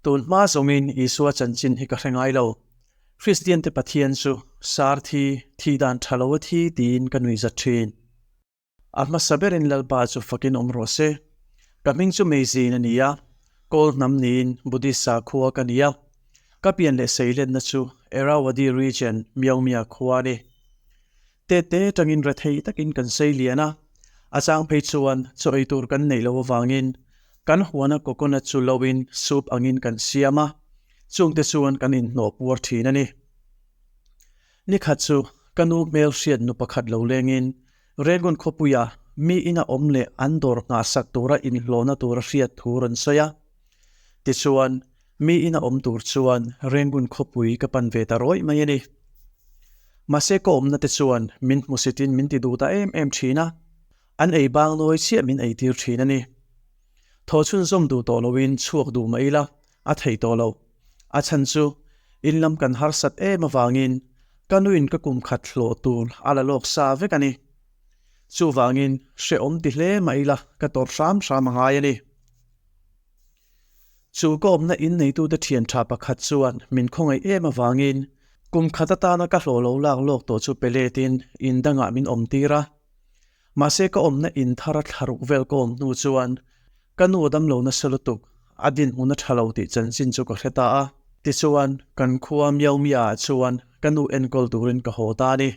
Tun hma zawngin Isua chanchin hi ka hre ngai lo. Kristian te Pathian chu sar thi, thih dan tha lo a thi tiin ka nuih zat thin. A hmasa berin Lalpa chu fakin awm rawh se. Ka hming chu Meizin a ni a, Kawl hnam niin Buddhist sakhua ka ni a. Ka pian leh seilenna chu Irrawaddy region Myaungmya khua a ni. Tete tangin rethei takin kan sei lian a, a chang phei chuan chaw ei tur kan neih loh avangin kan huana coconut chu loin soup angin kan siam a, chungte chuan kan inhnawh puar thin a ni. Nikhat chu ka nu hmel hriat nu pakhat lo lengin Rangoon khawpuia mi ina awm leh an dawr nghahsak tura inhlawhna tura hriat thu rawn sawi a. Tichuan, mi ina awm tur chuan Rangoon khawpui ka pan ve ta rawih mai a ni. Mahse ka awmna te chuan min hmusitin min ti duh ta em em thin a, an ei bang nawi chiah min eitir thin a ni. Thaw chhunzawm duh tawh loin chhuak duh mai ila a thei tawh lo. A chhan chu in lam kan harsat em avangin ka nuin ka kum khat hlawh tur a la lawk sa vek a ni. Chuvangin hrehawm ti hle mah ila ka tawrh hram hram a ngai a ni. Chu ka awmna in neitute thian tha pakhat chuan min khawngaih em avangin kum khat atana ka hlawh lo lak lawk tawh chu pe letin in dangah min awm tir a. Mahse ka awmna in thar a thla ruk vel ka awm hnu chuan ka nu a damlo nasa lutuk, a dinhmun a tha lo tih chanchin chu ka hre ta a. Tichuan kan khua Miau Mia ah chuan ka nu enkawl turin ka haw ta a ni.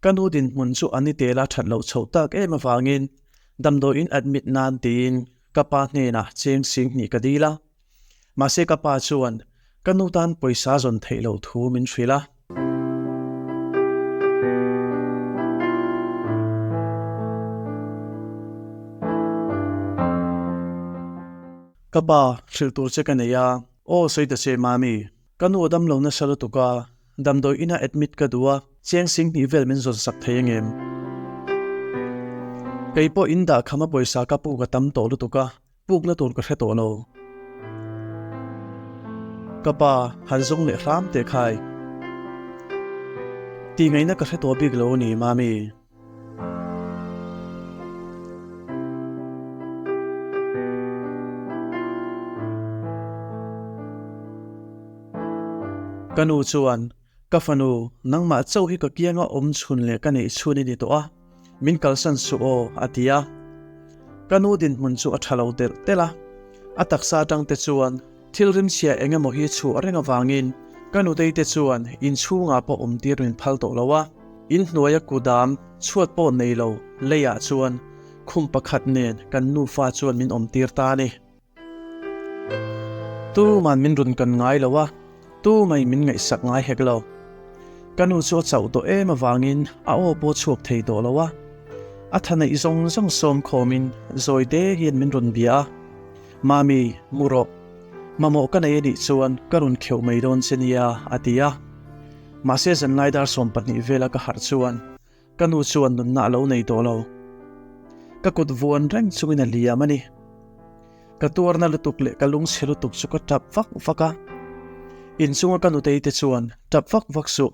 Ka nu dinhmun chu a ni tela that loh chhoh tak em avangin damdawiin admit nan tiin ka pa hnenah cheng sing hnih ka dil a. Mahse ka pa chuan ka nu tan pawisa zawn theih loh thu min hrilh a. Ka pa, hrilh tur che ka nei a. Aw sawi ta che Mami, ka nu a damlo nasa lutuk a, damdawi inah admit ka duh a, cheng sing hnih vel min zawn sak thei angem? Kei pawh in dah kham a pawisa ka puk a tam tawh lutuk a, Pukna tur ka hre tawh lo. Ka pa han zawng leh hram teh khai. Tih ngaihna ka hre tawh bik lo a ni, Mami. Ka nu chuan, Ka fanu, nangmah chauh hi ka kianga awm chhun leh ka neih chhun i ni tawh a. Min kalsan suh aw, a ti a. Ka nu dinhmun chu a tha lo telh telh a. A taksa atang te chuan thil rimchhia eng emaw hi chhuah reng avangin ka nutei te chuan inchhungah pawh awm tir min phal tawh lo a. Inhnuaia kudam chhuat pawh nei lo leiah chuan khum pakhat nen kan nufa chuan min awm tir ta a ni. Tuman min run kan ngai lo a, tumai min ngaihsak ngai hek lo. Ka nu chu a chauh tawh em avangin a aw pawh chhuak thei tawh lo a. A tha neih zawng zawng sawm khawmin zawi te hian min rawn bia a, Mami, mu rawh. Mamawh ka nei anih chuan ka rawn kheuh mai dawn che nia, a ti a. Mahse zanlai dar 12 vela ka harh chuan Ka nu chuan nunna a lo nei tawh lo. Ka kut vuan reng chungin a liam a ni. Ka tuarna lutuk leh ka lungchhe lutuk chu ka tap vak vak a. Inchunga ka nutei te chuan tap vak vak suh,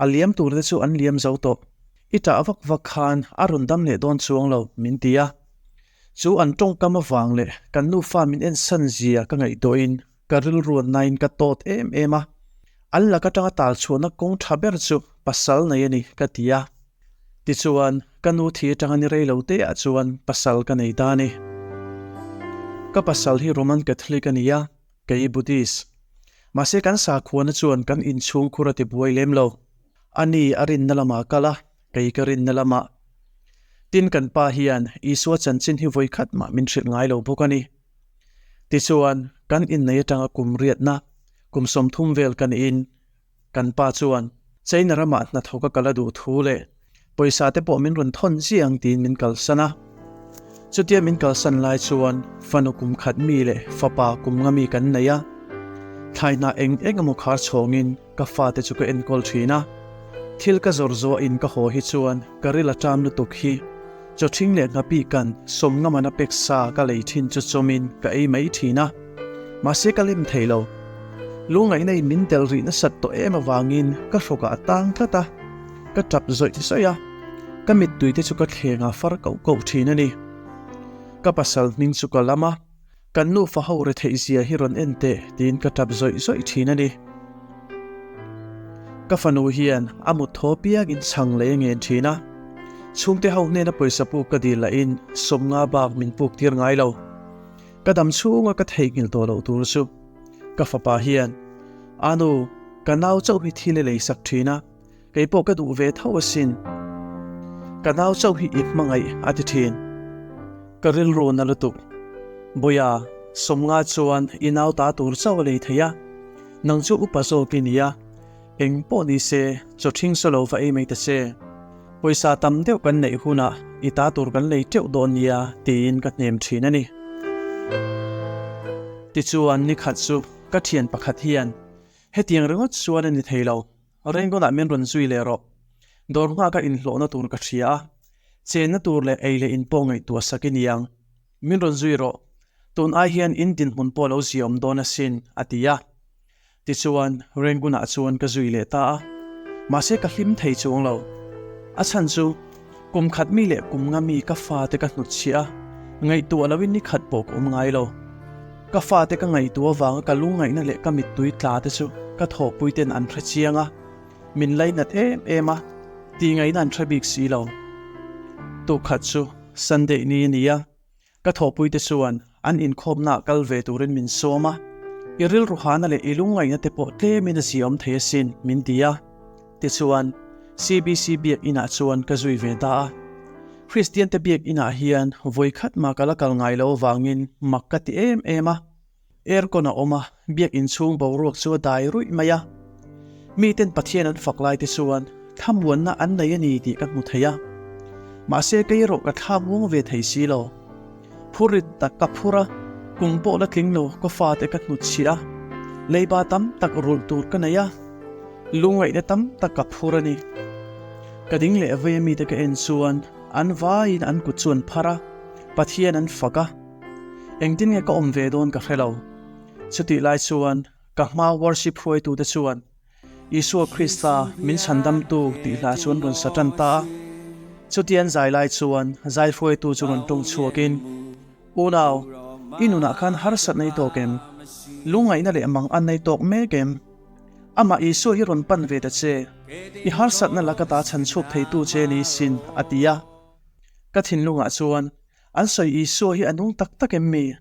a liam tur te chu an liam zo tawh. I tah vak vak khan a rawn dam leh dawn chuang lo, min ti a. Chu an tawngkam avang leh kan nufa min ensan zia ka ngaihtuahin Ka rilruannain ka tawt em em a, an lak atanga tal chhuahna kawng tha ber chu pasal nei a ni ka ti a. Tichuan, ka nu thi atanga ni rei lo te ah chuan pasal ka nei ta a ni. Ka pasal hi Roman Catholic a ni a, kei Buddhist. Mahse kan sakhuana chuan kan inchhungkhur a ti buai lem lo. A ni a rinna lamah kal a, kei ka rinna lamah. Tin kan pa hian Isua chanchin hi vawikhat mah min hrilh ngai lo bawk a ni. Tichuan, kan innei atanga kum riatna, kum 30 vel ka niin, kan pa chuan China ramah hnathawk a kal a duh thu leh pawisa te pawh min rawn thawn chiang tiin min kalsan a. Chutia min kalsan lai chuan fanu kum khat mi leh fapa kum nga mi kan nei a. Thlai hnah eng eng emaw khar chhawngin ka fate chu ka enkawl thin a. Thil ka zawr zuahin ka haw hi chuan ka ril a ṭam lutuk hi. Chawṭhing leh nghapi kan sawmnga mana pek sa ka lei thin chu chawmin ka ei mai thin a. Mahse ka lem thei lo. Lungngaihna in min tel rih nasat tawh em avangin ka hrawkah a tang tlat a. Ka tap zawih zawih a. Ka mittui te chu ka thleng a far koh koh thin a ni. Ka pasal hming chu ka lam a. Kan nufa ho retheih zia hi rawn en teh tiin ka tap zawih zawih thin a ni. Ka fanu hian a mut thaw piangin chhang lei a ngen thin a, chhungte ho hnena pawisa puk ka dil lahin sawmnga bak min puk tir ngai lo. Ka dam chhunga ka theihnghilh tawh loh tur chu ka fapa hian, Anu, ka nau chauh hi thil i leisak thin a, Kei pawh ka duh ve tho asin. Ka nau chauh hi i hmangaih a ti thin. Ka rilru na lutuk. Bawia, Sawmnga chuan i nau ta tur chauh a lei thei a. Nang chu upa zawk i nia. Eng pawh ni se, chaw ṭhing saw lo va ei mai ta che. Pawisa tam deuh kan neih hunah i ta tur kan lei teuh dawn nia tiin ka hnem ṭhin a ni. Tichuan nikhat chu ka ṭhian pakhat hian hetiang ringawt chuan a ni thei lo. Rengonah min rawn zui leh rawh. Dawr nghaka inhlawhna tur ka hria a, chenna tur leh ei leh in pawh ngaihtuah sak i niang. Min rawn zui rawh. Tun ai hian in dinhmun pawh lo ziaawm dawn asin, a ti a. Tichuan, Rengunah chuan ka zui leh ta a. Mahse ka hlim thei chuang lo. A chhan chu, kum khat mi leh kum nga mi ka fate ka hnutchhiah a, ngaihtuah loin ni khat pawh ka awm ngai lo. Ka fate ka ngaihtuah avanga ka lungngaihna leh ka mittui tla te chu ka thawhpui ten an hre chiang a, min lainat em em a, tihngaihna an hre bik si lo. Tukhat chu Sunday ni a ni a, ka thawhpui te chuan an inkhawmnaah kal ve turin min sawm a, I rilru hana leh i lungngaihna te pawh tlemin a ziaawm thei asin min ti a. Tichuan, CBC biak inah chuan ka zui ve ta a. Kristiante biak inah hian vawi khat mah ka la kal ngai lo avangin mak ka ti em em a. Aircon a awm a, biak inchhung boruak chu a dai ruih mai a. Miten Pathian an fak lai te chuan thlamuanna an nei a ni tih ka hmu thei a. Mahse kei erawh ka thla muang ve thei si lo. Phurrit tak ka phur a, kum pawh la tling lo ka fate ka hnutchhiah a, leiba tam tak rulh tur ka nei a, lungngaihna tam tak ka phur a ni. Ka ding leh vei a mite ka en chuan an vaiin an kut chu an phar a, Pathian an fak a. Engtin nge ka awm ve dawn ka hre lo. Chutih lai chuan ka hma worship hruaitute chuan Isua Krista min chhandamtu tih hla chu an rawn sa tan ta a. Chutian zai lai chuan zai hruaitu chu rawn tawng chhuakin, Unau, i nunah khan harsatna i tawk em? Lungngaihna leh mang an nei tawk mek em? Amah Isua hi rawn pan ve ta che, i harsatna laka ta chhan chhuak theitu che ni sin, a ti a. Ka thinlungah chuan, An sawi Isua hi a nung tak tak em mi?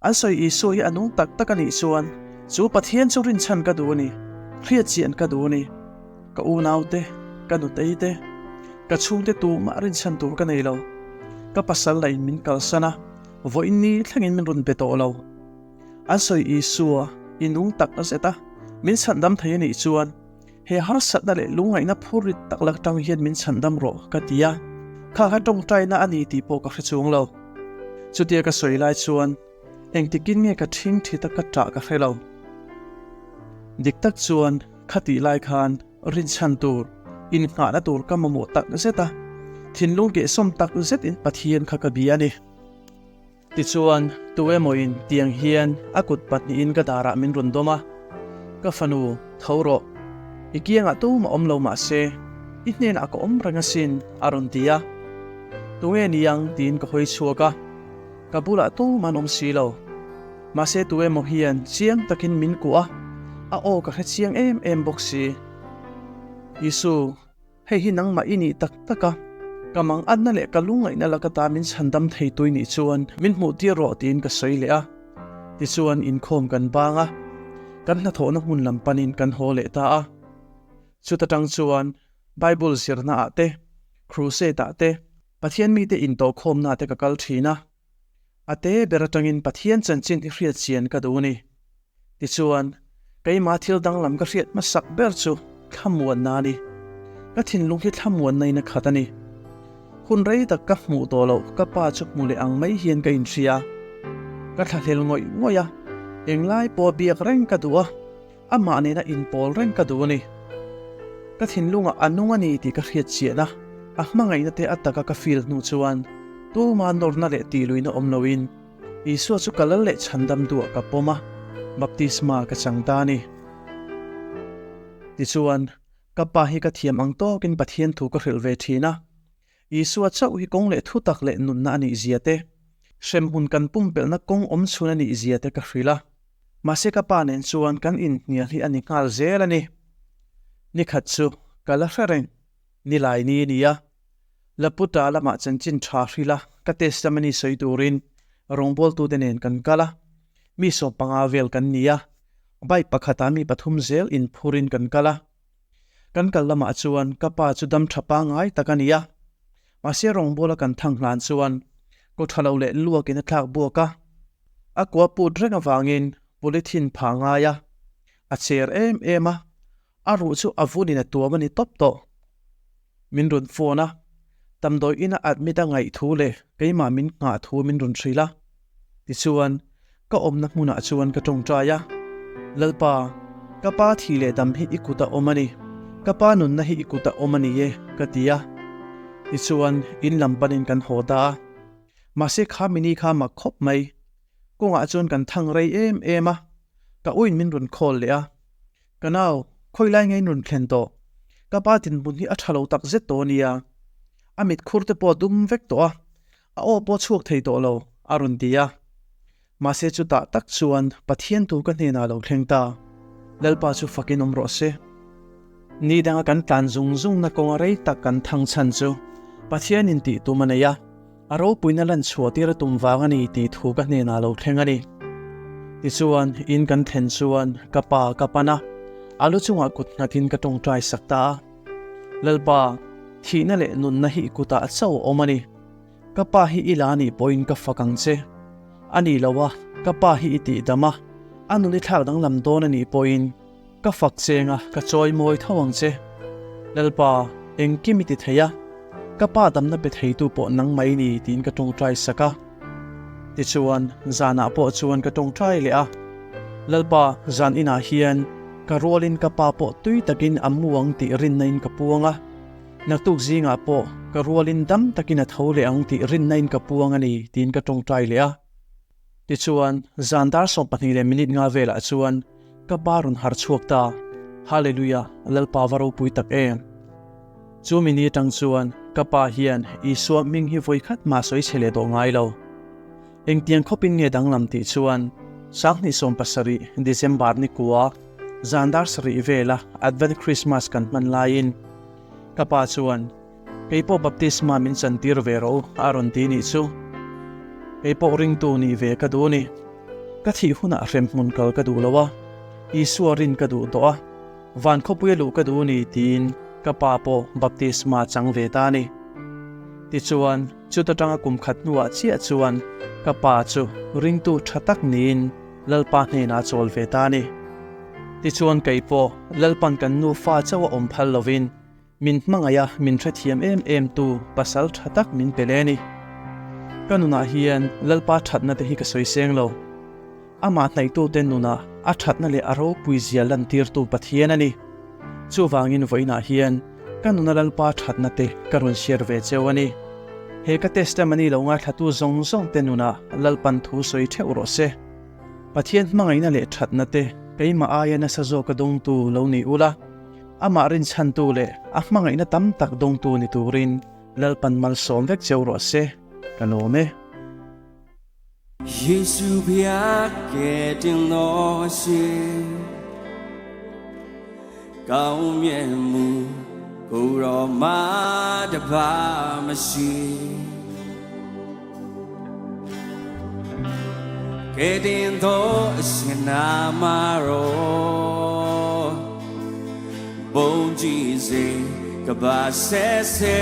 An sawi Isua hi a nung tak tak a nih chuan chu Pathian chu rinchhan ka duh a ni, hriatchian ka duh a ni. Ka unaute, ka nutei te, ka chhungte tumah rinchhan tur ka nei lo. Ka pasal lahin min kalsan a, vawiin ni thlengin min rawn be tawh lo. An sawi Isua i nung tak zet a, min chhandam thei a nih chuan he harsatna leh lungngaihna phurrit tak lak tang hian min chhandam rawh ka ti a, kha kha tawngtaina a ni tih pawh ka hre chuang lo. Chutia ka sawi lai chuan engtikin nge ka ṭhing ṭhi ta ka ṭah ka hre lo. Dik tak chuan kha tih lai khan rinchhan tur, innghahna tur ka mamawh tak zet a, thinlung kehsawm tak zetin Pathian kha ka bia a ni. Tichuan, tu emawin tiang hian a kut pahnihin ka darah min rawn dawm a, Ka fanu, tho rawh. I kiangah tumah awm lo mah se, i hnenah ka awm reng asin, a rawn ti a. Tunge niang tiin ka hawi chhuak a, ka bulah tumah an awm si lo. Mahse tu emaw hian chiang takin min kuah a, a aw ka hre chiang em em bawk si. Isu. Hei hi nangmah i nih tak tak a, ka mangatna leh ka lungngaihna laka ta min chhandam thei tui nih chuan min hmuh tir rawh tiin ka sawi leh a. Tichuan inkhawm kan bang a, kan hnathawhna hmun lam panin kan haw leh ta a. Chuta tang chuan Bible zirna ah te, Crusade ah te, Pathian mite intawhkhawmna ah te ka kal thin a. A te ber atangin Pathian chanchin hi hriat chian ka duh a ni. Tichuan, keimah thil danglam ka hriat hmasak ber chu thlamuanna a ni. Ka thinlung hi thlamuanna in a khat a ni. Hun rei tak ka hmuh tawh loh ka pa chu hmu leh ang mai hian ka inhria. Ka thlahlel ngawih ngawih a, englai pawh biak reng ka duh a, amah nena inpawl reng ka duh a ni. Ka thinlungah a nung a ni tih ka hriat chian a, a hmangaihna te a taka ka feel hnu chuan tuma nawrna leh tihluihna awm loin, Isua chu ka lal leh chhandam duah ka pawm a, baptisma ka chang ta a ni. Tichuan, ka pa hi ka thiam ang tawkin Pathian thu ka hrilh ve thin a. Isua chauh hi kawng leh thutak leh nunna a nih zia te. Hremhmun kan pumpelhna kawng awm chhun a nih zia te ka hrilh a, mahse ka pa nen chuan kan inhnial hi a ni nghal zel a ni. Nikhat chu ka la hre reng, nilai ni a ni a, Laputa lamah chanchin tha hrilh a, ka testimony sawi turin rawngbawltute nen kan kal a, mi 15 vel kan ni a, bike pakhatah mi pathum zel inphurin kan kal a. Kan kal lamah chuan ka pa chu dam tha pangngai tak a ni a, mahse rawngbawla kan thang hlan chuan kaw tha lo leh luakin a thlak buak a, a kua put reng avangin polythene phah ngai a, a cher em em a, a ruh chu a vunin a tuam a ni tawp tawh. Min rawn phone a, damdawi ina admit a ngaih thu leh keimah min nghah thu min rawn hrilh a. Tichuan, ka awmna hmunah chuan ka tawngtai a, Lalpa, ka pa thih leh dam hi i kut a awm a ni, ka pa nunna hi i kut a awm a ni e, ka ti a. Tichuan, in lam panin kan haw ta a. Mahse kha mini kha mak khawp mai. Kawngah chuan kan thang rei em em a, ka uin min rawn call leh a. Ka nau, khawi lai nge in rawn thlen tawh? Ka pa dinhmun hi a tha lo tak zet tawh a nia. A mit khur te pawh a dum vek tawh a, a aw pawh a chhuak thei tawh lo, a rawn ti a. Mahse chutah tak chuan Pathian tu ka hnenah a lo thleng ta. Lalpa chu fakin awm rawh se. Ni danga kan tlan zung zungna kawnga rei tak kan thang chhan chu Pathianin tih tum a nei a. A ropuina lan chhuah tir a tum vang a ni tih thu ka hnenah lo thleng a ni. Tichuan, in kan thlen chuan ka pa ka pan a, a lu chungah kut nghatin ka tawngtai sak ta a. Lalpa, thihna leh nunna hi i kutah chauh a awm a ni. Ka pa hi i la nih pawhin ka fak ang che. A nih lo a, ka pa hi i tihdam a, a nun i thlak danglam dawn a nih pawhin ka fak cheng a, ka chawi mawi tho ang che. Lalpa, engkim i ti thei a, ka pa damna pe theitu pawh nang mai ni tiin ka tawngtai sak a. Tichuan, zanah pawh chuan ka tawngtai leh a, Lalpa, zan inah hian ka rualin ka pa pawh tui takin a mu ang tih rinna in ka puang a, naktuk zingah pawh ka rualin dam takin a tho leh ang tih rinna in ka puang a ni tiin ka tawngtai leh a. Tichuan, zan dar 20 leh minute nga velah chuan ka pa rawn har chhuak ta. Hallelujah, Lalpa va ropui tak em! Chu mi ni atang chuan ka pa hian Isua hming hi vawi khat mah sawi chhe leh tawh ngai lo. Engtiang khawpin nge danglam tih chuan 2017 December ni kua zan dar 7 vela Advent Christmas kan hman laiin ka pa chuan Kei pawh baptisma min chantir ve rawh u, a rawn ti nih chu. Kei pawh ringtu nih ve ka duh ni. Ka thih hunah hremhmun kal ka duh lo a, Isua rin ka duh tawh a, van khawpuia luh ka duh ni tiin ka pa pawh baptisma chang ve ta ni. Tichuan, chuta tanga kum khat hnuah chiah chuan ka pa chu ringtu tha tak niin Lalpa hnenah a chawl ve ta ni. Tichuan kei pawh Lalpan kan nufa chauh a awm phal lovin, Min hmangaih a, min hrethiam em em tu pasal tha tak min pe le ni. Ka nunah hian Lalpa thatna te hi ka sawi seng lo. Amah hnaihtute nunah a thatna leh a ropui zia lantirtu Pathian a ni. Chuvangin vawiinah hian ka nuna Lalpa thatna te ka rawn share ve cheu a ni. He ka testimony lo ngaithlatu zawng zawng te nunah Lalpan thu sawi theuh rawh se. Pathian hmangaihna leh thatna te keimah aia nasa zawka dawngtu lo ni ula. Amah rinchhantu leh a hmangaihna tam tak dawngtu ni turin Lalpan malsawm vek cheu rawh se, ka lawm e. Jesu bia ke ting no si Kau mie mu ko ro ma da ba ma si Ke tin tho sin na ma ro Bông chi se ka ba se se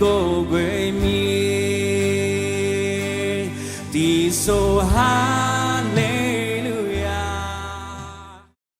ko gwe mi Ti so ha.